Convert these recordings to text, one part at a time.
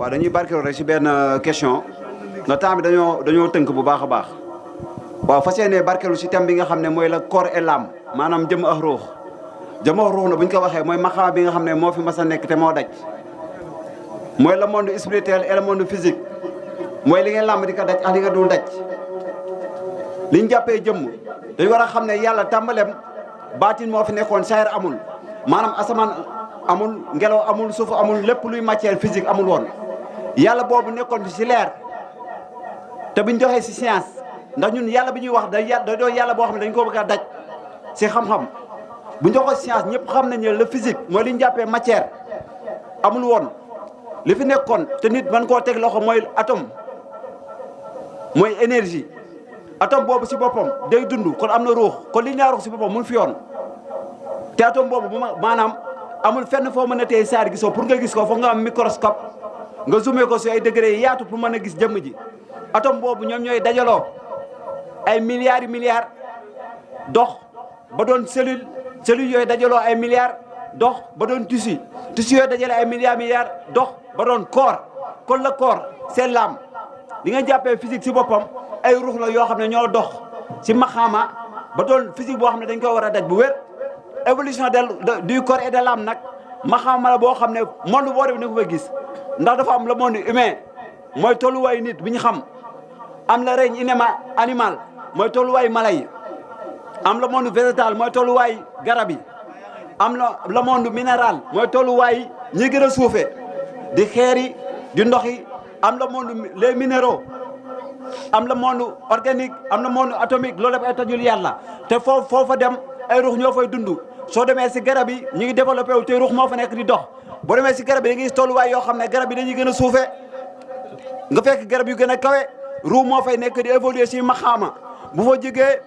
waaw dañuy barkeeloo rek ci benn question nga temps bi dañoo tënk bu baax a baax waaw fas yéene barkeelu ci thème bi nga xam ne mooy la corps et l'âme maanaam jëm ak ruux jëm ak ruux na bu ñu ko waxee mooy maqaama bi nga xam ne moo fi mas a nekk te moo daj mooy le monde spirituel et le monde physique mooy li ngeen làmb di ko daj ak li nga dul daj li ñu jàppee jëmm dañu war a xam ne yàlla tàmbaleem baatin moo fi nekkoon saayir amul maanaam asamaan amul ngelaw amul suuf amul lépp luy matière physique amul woon yàlla boobu nekkoon fi ci leer te buñ joxee ci science ndax ñun yàlla bi ñuy wax da doon yàlla boo xam ne dañ ko bëgg a daj ci xam-xam bu ñu joxee science ñëpp xam nañ ne le physique mooy li ñu jàppee matière amul woon li fi nekkoon te nit mën koo teg loxo mooy atome mooy énergie atome boobu ci boppam day dund kon am na ruux kon li ñaa ruux ci boppam mu ngi fi yoon te atome boobu bu maanaam amul fenn foo mën a tey saar gisoo pour nga gis ko foog nga am microscope nga zoomé ko ci ay degré yi yaatu pour mën a gis jëmm ji atome boobu ñoom ñooy dajaloo ay milliards yi milliards dox ba doon cellule yooyu dajaloo ay milliards dox ba doon tissu yooyu dajale ay milliards dox ba doon corps kon le corps c'est l'âme li nga jàppee physique ci boppam ay ruux la yoo xam ne ñoo dox ci maxaama ba doon physique boo xam ne dañ koy war a daj bu wér évolution du corps et de l'âme nag maxaama la boo xam ne monde boo dem ni ko fa gis ndax dafa am le monde humain mooy tolluwaayu nit bi ñu xam am le règne animal mooy tolluwaayu mala yi am le monde végétal mooy tolluwaayu garab yi am le monde minéral mooy tolluwaayu ñi gën a suufee di xeer yi di ndox yi am le monde les minéraux am le monde organique am le monde atomique loolu def ay tajul yàlla te foofa dem ay ruux ñoo fay dund soo demee si garab yi ñu ngi développé wu te ruux moo fa nekk di dox boo demee si garab yi da ngay gis tolluwaay yoo xam ne garab yi dañuy gën a suufee nga fekk garab yu gën a kawe ruux moo fay nekk di évoluer si maxaama bu fa jógee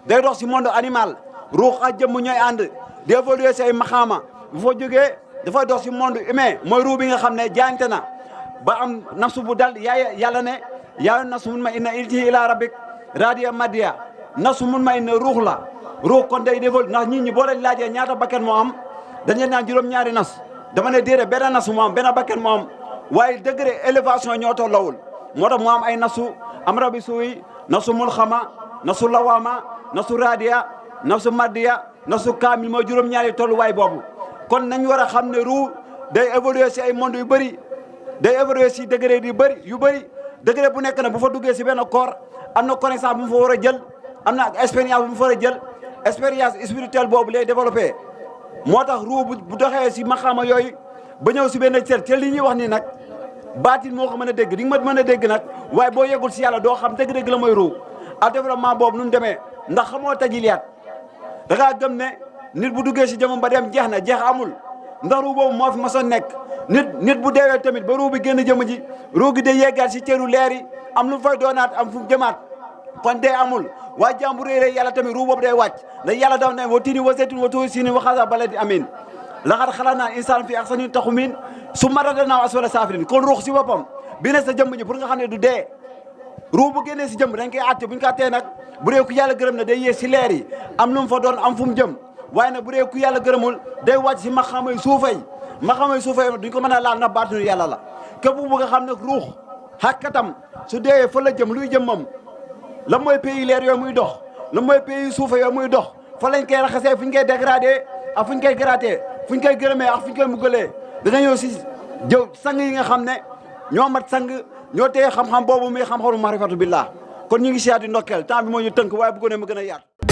day dox si monde animal ruux ak jëmm ñooy ànd di évoluer si ay maxaama bu fa jógee dafay dox si monde humain mooy ruux bi nga xam ne jaante na ba am nafsu bu dal yàlla ne yaa nafsu mun ma inna iltihi ila rabbik radiya madiya nafsu mun ma inna ruux la ruux kon day développé ndax nit ñi boo leen laajee ñaata bakkan moo am dañu naan juróom-ñaari nas dama ne déedéet benn nas moo am benn bakkan moo am waaye degré élévation ñoo tollawul moo tax mu am ay nasu am rabi suuy nasu mulxama nasu lawaama nasu radiya nasu madiya nasu kaamil mooy juróom-ñaari tolluwaay boobu kon nañ war a xam ne ruux day évoluer si ay monde yu bëri day évoluer si degré yu bëri degré bu nekk na bu fa duggee si benn corps am na connaissance bu mu fa war a jël am na expérience bu mu fa war a jël expérience spirituelle boobu lay développé moo tax ruux bu doxee si maxaama yooyu ba ñëw si benn cër te li ñuy wax nii nag baatin moo ko mën a dégg di nga mën a dégg nag waaye boo yeggul si yàlla doo xam dëgg-dëgg la mooy ruux ak développement boobu nu mu demee ndax xamoo tajiliyaat da ngaa gëm ne nit bu duggee si jëmam ba dem jeex na jeex amul ndax ruux boobu moo fi mas a nekk nit bu deewee tamit ba ruux bi génn jëmm ji ruux gi day yeggaat si cëru leer yi am lu mu fay doonaat am fu mu jëmaat kon dee amul waaye jàmbu réeré yàlla tamit ruux boobu day wàcc ndax yàlla daf ne wa tiini wa zaytuun wa tuuri siiniin wa haazaa baladin amiin laqad xalaqnaa insaana fii ahsani taqwiim summa radadnaahu asfala saafiliin kon ruux si boppam bi ne sa jëmm ji pour nga xam ne du dee ruux bu génnee si jëmm dañ koy àtte bu ñu ko àttee nag bu dee ku yàlla gërëm ne day yéeg si leer yi am lu mu fa doon am fu mu jëm waaye nag bu dee ku yàlla gërëmul day wàcc si maqaamay suufay duñ ko mën a laal na baatinu yàlla la képp bu nga xam ne ruux xàkkatam su deewee fa la jëm luy jëm moom la mooy pays leer yooyu muy dox la mooy pays suufa yooyu muy dox fa lañ koy raxasee fu ñu koy dégradé ak fu ñu koy graté fu ñu koy gërëmee ak fu ñu koy muggalee dana ñëw si jëw sang yi nga xam ne ñoo mat sang ñoo téye xam-xam boobu muy xam-xamu marifatu billah kon ñu ngi siyaat di ndokkeel temps bi moo ñu tënk waaye bëggoon na ma gën a yaatu